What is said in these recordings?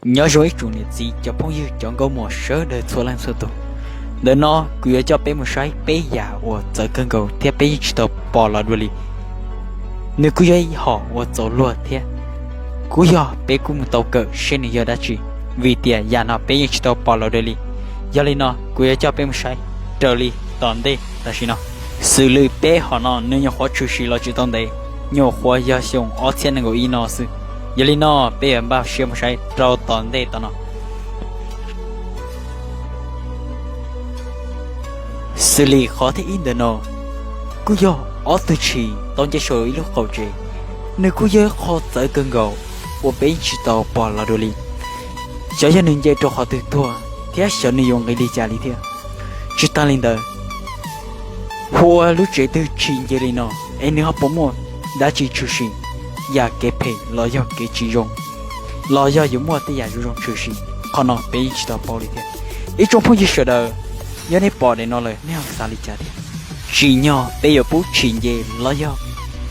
Nyob zoo ib tsoom niam txiv cov phooj ywg cov nkauj muam sawv daws txhua leej txhua tus. Ntawm no kuv yuav coj peb mus saib peb yam uas txawv kawg nkaus thiab peb yeej tsis tau pom los dua li. Nws kuj yog ib hom uas txaus luag thiab kuj yog peb kuj mus tau kawm seb nws yog dab tsi, vim tias yam no peb yeej tsis tau pom los dua li. Yog li no kuv yuav coj peb mus saib raws li tom ntej tam sim no. Xws li peb hom no nws nyuam qhuav tshwm sim los tsis tau ntev, nyuam qhuav yog xyoo ob txhiab nees nkaum ib no xwb. Yog li no peb yuav npaj siab mus saib rau tom ntej tom no. Xws li qhov thib ib ntawm no kuj yog ob tug tshis tau nce saum ib lub qaum tsev. Nws kuj yog ib qho txawv kawg nkaus uas peb yeej tsis tau pom los dua li. Xyov yog nws nce rau qhov twg tuag thiab xyov nws yuav nqis li cas li thiab. Tsis tas li ntawd, hu ua lub tsev twg tshis nce li no es nws ho puas muaj dab tsi tshwm sim, yam kev phem los yog kev tsis zoo, los yog yuav muaj tej yam zoo zoo tshwm sim, qhov no peb yeej tsis tau paub li thiab. Ib tsoom phooj ywg sawv daws, yog nej pom daim no lawm nej ho xav li cas thiab? Tsim nyog peb yuav pub tshis nce los yog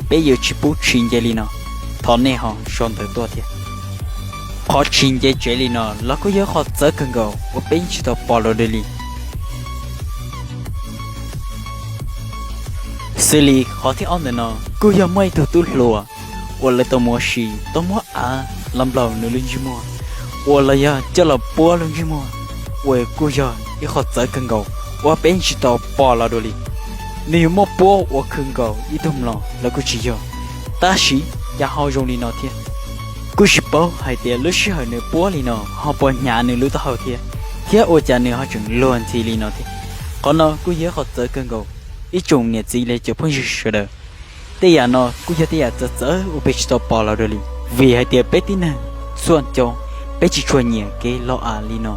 peb yuav tsis pub tshis nce li no? Thov nej ho sau ntawv tuaj thiab. Qhov tshis nce tsev li no los kuj yog qhov txawv kawg nkaus uas peb yeej tsis tau pom los dua li. Xws li qhov thib ob ntawm no kuj yog muaj ib tug tub hluas uas lawv tau mus ua si tau muab av los nplaum nws lub ntsej muag, uas los yog coj los puab lub ntsej muag, uas kuj yog ib qho txawv kawg nkaus uas peb yeej tsis tau pom los dua li. Nws yuav muaj puab ua khw nkaus ib tug mlom los kuj tsis yog, tab sis cas ho zoo li no thiab. Kuj tsis paub hais tias lub sij hawm nws puab li no ho puas hnyav nws lub taub hau thiab, thiab ua cas nws ho tseem luag ntxhi li no thiab. Qhov no kuj yog ib qho txawv kawg nkaus, ib tsoom niam txiv los cov phooj ywg sawv daws. Tej yam no kuj yog tej yam txawv txawv uas peb tsis tau pom los dua li, vim hais tias peb tib neeg txhua cov peb tsis tshua nyiam kev los av li no.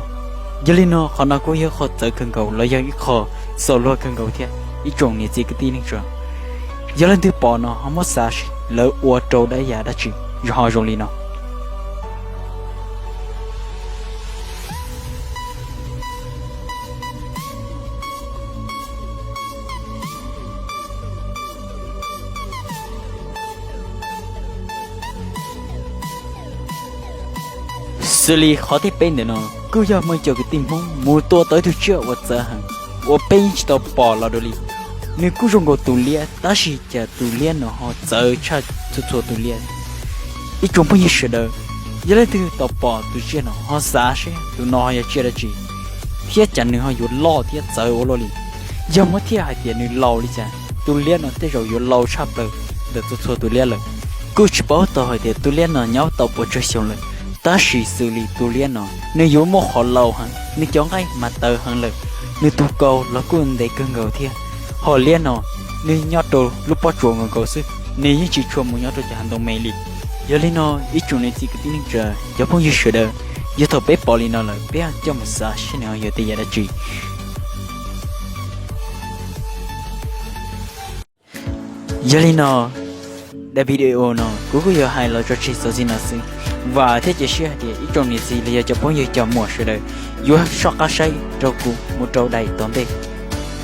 Yog li no qhov no kuj yog qho txawv kawg nkaus los yog ib qho txaus luag kawg nkaus thiab ib tsoom niam txiv kwv tij neej tsa. Yog leej twg pom no ho muab xav seb lawv ua rau dab yam dab tsi ho zoo li no. Xws li qhov thib peb ntawm no kuj yog muaj cov kwv tij Hmoob mus tua tau ib tug tsiaj uas txawv heev uas peb yeej tsis tau pom los dua li. Nws kuj zoo nkaus tus liab tab sis cas tus liab no ho txawv tshaj txhua txhua tus liab. Ib tsoom phooj ywg sawv daws, yog leej twg tau pom tus tsiaj no ho xav seb tus no ho yog tsiaj dab tsi, thiab cas nws ho yuav loj thiab txawv ua luaj li. Yog muab thiaj hais tias nws laus li cas, tus liab no tej zaum yuav laus tshaj plaws ntawm txhua txhua tus liab lawm. Kuj tsis paub tau hais tias tus liab no nyob tau puas tsawg xyoo lawm, tab sis xws li tus liab no nws yuav muaj qhov laus heev, nws cov nqaij mas tawv heev lawm, nws tus kaus los kuj ntev kawg nkaus thiab. Ho liab no nws nyob rau lub pob tsuas nkaus nkaus xwb, nws yeej tsis tshua mus nyob rau cov hav ntoo me li. Yog li no ib tsoom niam txiv kwv tij neej tsa cov phooj ywg sawv daws, yog thaum peb pom li no lawm peb coj mus xav seb nws ho yog tej yam dab tsi. Yog li no, daim video no kuv kuj yuav hais los tso tseg txog txij no xwb. Vam thiab cia siab hais tias ib tsoom niam txiv los yog cov phooj ywg cov muam sawv daws yuav soj qab saib rau kuv mus rau daim tom ntej.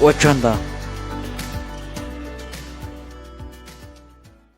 Ua tsaug ntau.